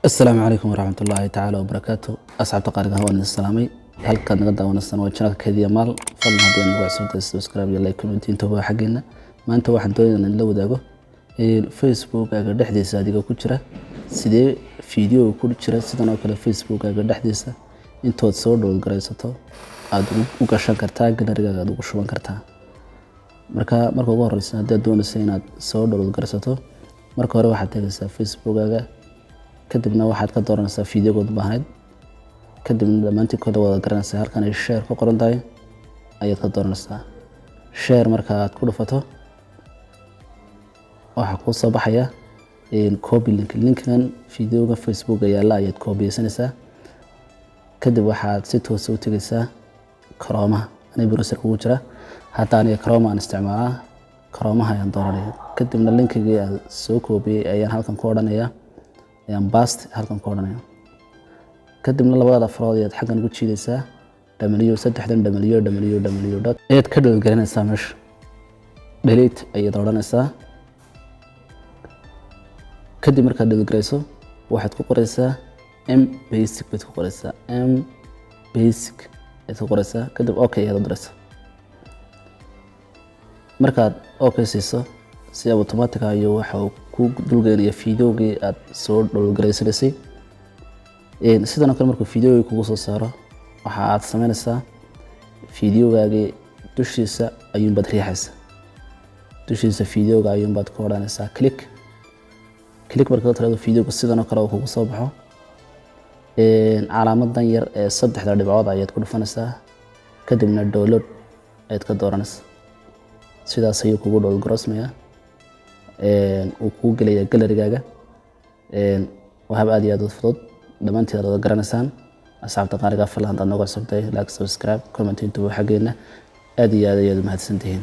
Asalaamu calaykum waraxmat ullaahi tacaala wabarakaatu. Asxaabta qaaliga, waan idin salaamay. Halkaad naga daawanaysaan waa channelka Kediya Maal. Fadlan haddii aad nagu cusubtahay, subscribe iyo like, comment intaba waa xaggeena. Maanta waxaan doonaya inaan la wadaago Facebookaga dhexdiisa adiga ku jira, sidee video ku jira sidan oo kale Facebookaga dhexdiisa intood soo download garaysato aada u gashan kartaa, gallerygaaga aad ugu shuban kartaa. Marka ugu horeysa, haddii aad doonayso inaad soo download garaysato, marka hore waxaad tegaysaa Facebookaga, kadibna waxaad ka dooranaysaa videogood u baahnayd. Kadibna dhammaantii kole wada garanaysaa, halkan ay share ku qoran tahay ayaad ka dooranaysaa. Share marka aad ku dhufato, waxaa kuu soo baxaya copy link. Linkan videoga Facebooka yaalla ayaad koobiyeysanaysaa. Kadib waxaad si toosa u tegaysaa Chromaha. Aniga browser kugu jira hadda, aniga Chrome aan isticmaalaa, Chromaha ayaan dooranaya. Kadibna linkigii aan soo koobiyey ayaan halkan ku odhanaya, ayaan paste halkan ku odhanaya. Kadibna labada farood ayaad xaggan ugu jiidaysaa, w saddexdan w w w dot ayaad ka download galinaysaa. Meesha delete ayaad odhanaysaa. Kadib markaad download garayso, waxaad ku qoraysaa M basic baad ku qoraysaa, M basic ayaad ku qoraysaa. Kadib okay ayaad u diraysaa. Markaad okay siiso, si automatic ayuu waxa uu ku dulgeynaya videogii aad soo download garaysanaysay. Sidan oo kale markuu videogii kugu soo saaro, waxa aad sameynaysaa, videogaagii dushiisa ayuunbaad riixaysaa. Dushiisa videoga ayuunbaad ku odhanaysaa click. Click markaad tirahdo, videoga sidan oo kale uu kugu soo baxo, calaamadan yar ee saddexda dhibcood ayaad ku dhufanaysaa. Kadibna download ayaad ka dooranaysaa. Sidaas ayuu kugu download garoosmayaa, uu kugu gelaya gallerygaaga. Waa hab aad iyo aad u fudud, dhammaantiin aad wada garanaysaan. Asxaabta qaaliga, fadlan haddaad nooga cusubtahay, like, subscribe, comment intuba xaggeena. Aad iyo aad ayaad u mahadsantihiin.